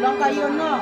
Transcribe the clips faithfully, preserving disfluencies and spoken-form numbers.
Long kayu no.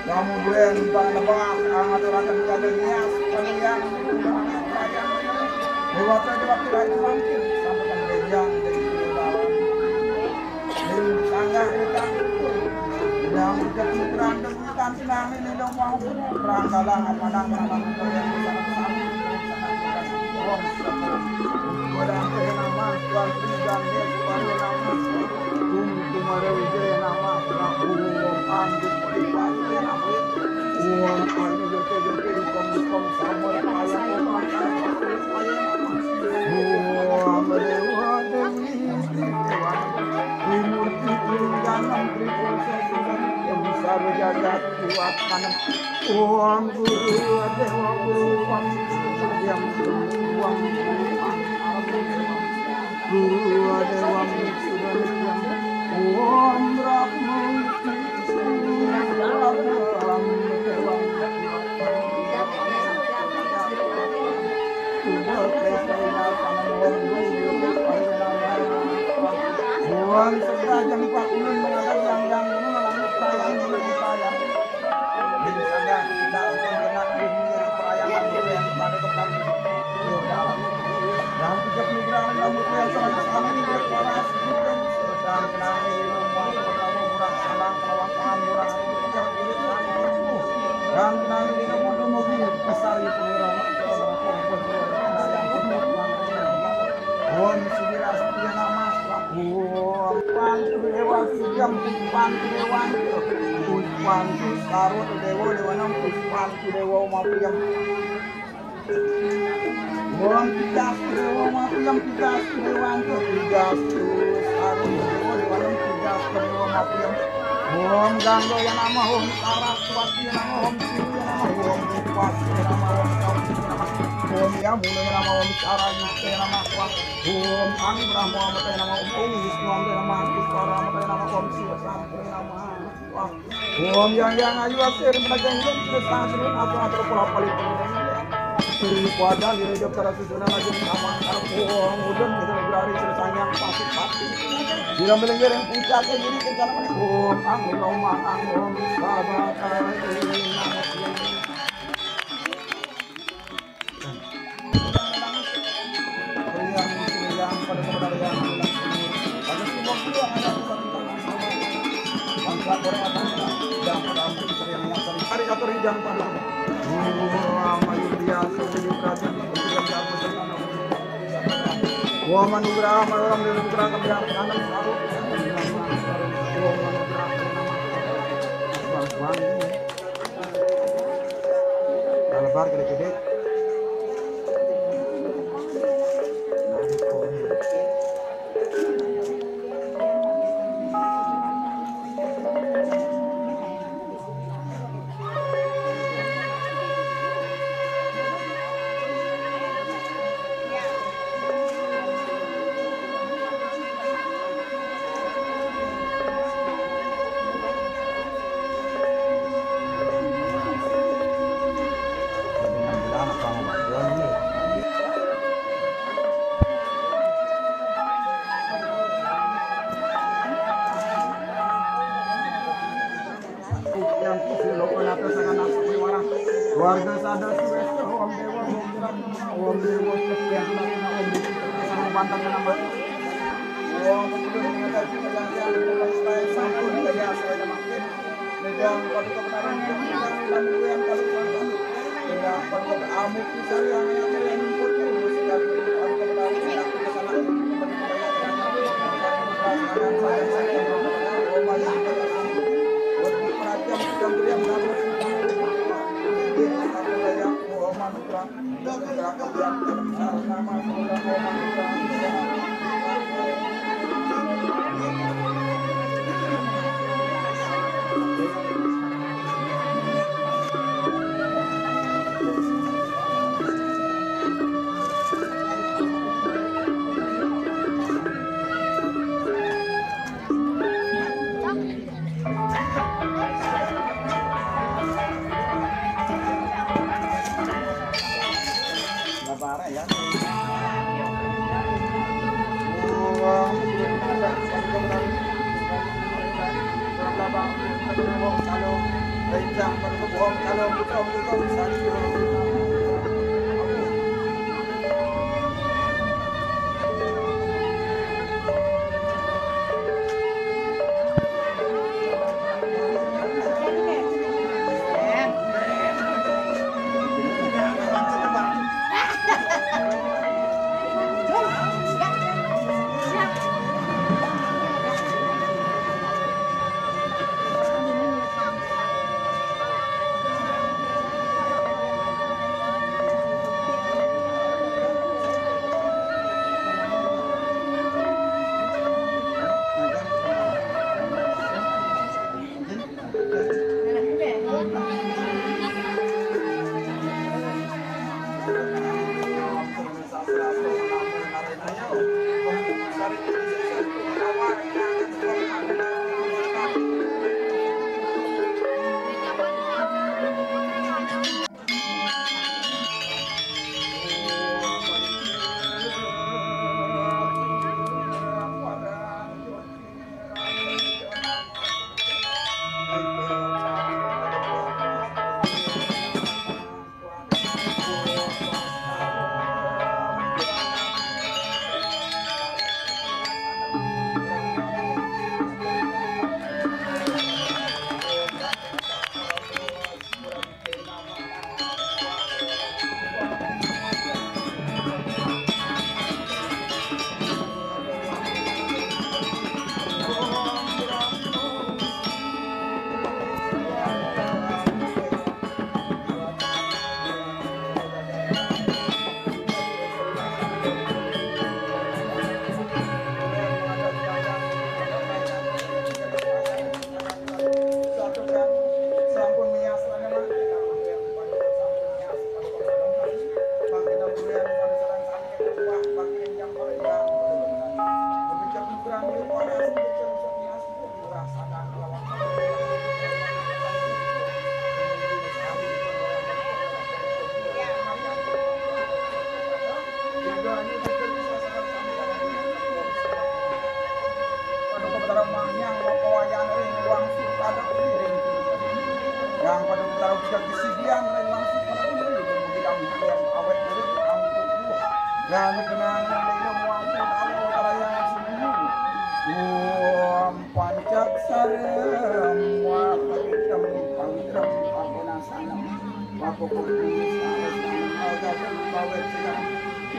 Kamu buen bang nebak, ang aturaken kade nias, panian, lewat aja waktu lain mungkin sampai kan bejang dari pulau. Ning sanggah utang, yang udah berantem utang senang ini dong mau perang dalam apa nang mana yang bersama-sama. Jagat kuat panem. Om Guru Dewa Guru Pam Yang Guru Dewa Om Brahma Dewa. Buang sebelah jam empat puluh mengajar yang yang ini malam perayaan dulu kita ya. Misalnya kita untuk kena dunia perayaan dulu yang pada tetap. Dan tiga puluh gram kamu yang sama kami berkuasa sedang kena minum, kamu murah salah, kalau tangan murah, yang kulit, dan kena minum, mobil besar itu. Om Sibira Setia Nama. Om Pantu Dewa Sujam Puspantu Dewa. Puspantu Sarwa Dewa Dewa Nam Puspantu Dewa Mapiam. Om Pijastu Dewa Mapiam Pijastu Dewanto Pijastu Sarwa Dewa Dewa Nam Pijastu Dewa Mapiam. Om Gangga ya nama Om Saraswati ya nama Om Siwa ya nama Om Bupati ya nama Om Sawi ya nama Om Yamuna ya nama Om Sarayuta ya nama Om Ang Brahma ya nama Om Wisnu ya nama Om Iswara ya nama Om Siwa Sampo ya nama Om Yang Yang Ayu Asir Menegak Hidup Sudah Sangat Sudah Apa Apa Pola Pali Suri Kuada Lira Jok Tara Susunan Lagi Sama Karep Om Udun Kita Berari Sudah Sanyang Pasti Pasti Bila Melengger Yang Puncak Yang Ini Kencana Manik Om Ang Roma Ang Om Sabakara Ini Nama Yang Wa manugraha manoram dinugraha kami yang tanam saru. Wa manugraha. Bang, bang. Kalau bar gede-gede. Keluarga sadar suwesta, Om Dewa, Om Dewa, Om Dewa, Om Dewa, Om Dewa, Om Dewa, Om Dewa, Om Dewa, Yang pada utara kita kesidian dan langsung pada diri dan bidang yang awet diri, yang tubuh dan kenangan dari ilmu waktu tahu utara yang sungguh. Om Pancaksara Maha Pavitram Pavitram Pakonasanam Pakokotu Sarasam Agatam Pavitram.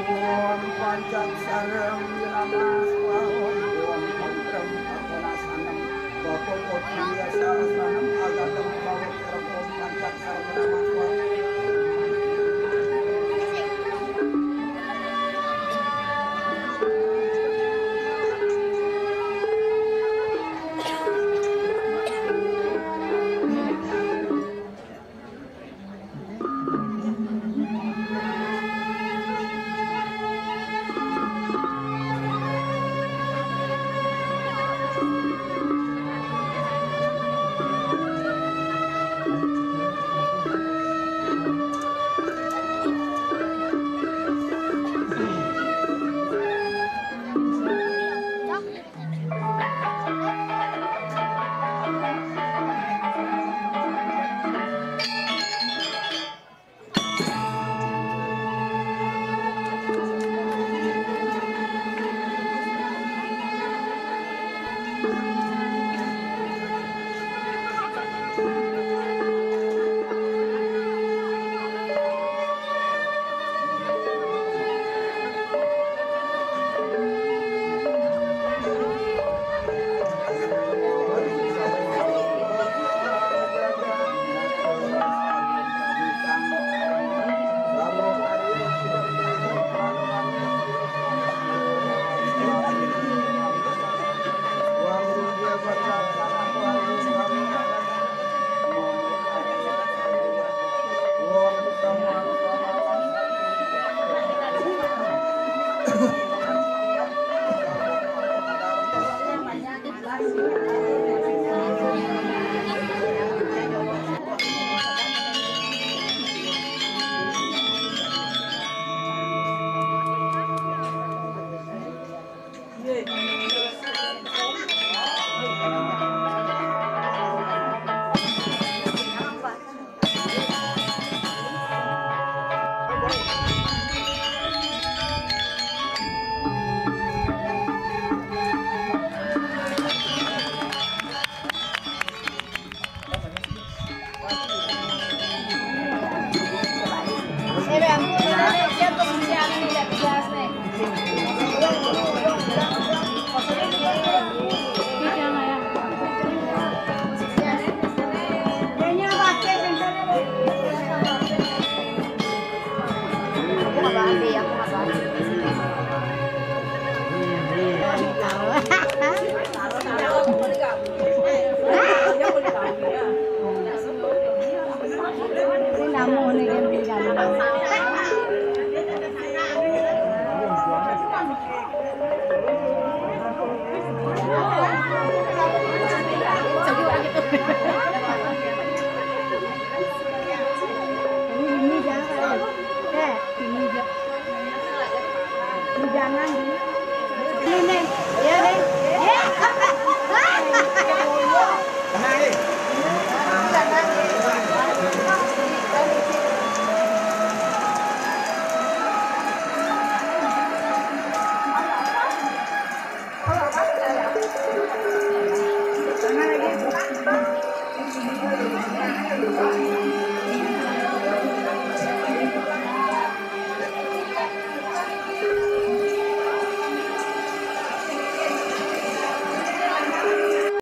Om Pancaksara Namaha Om Pavitram Pakonasanam Pakokotu Sarasam Agatam Pavitram. Om Pancaksara Namaha.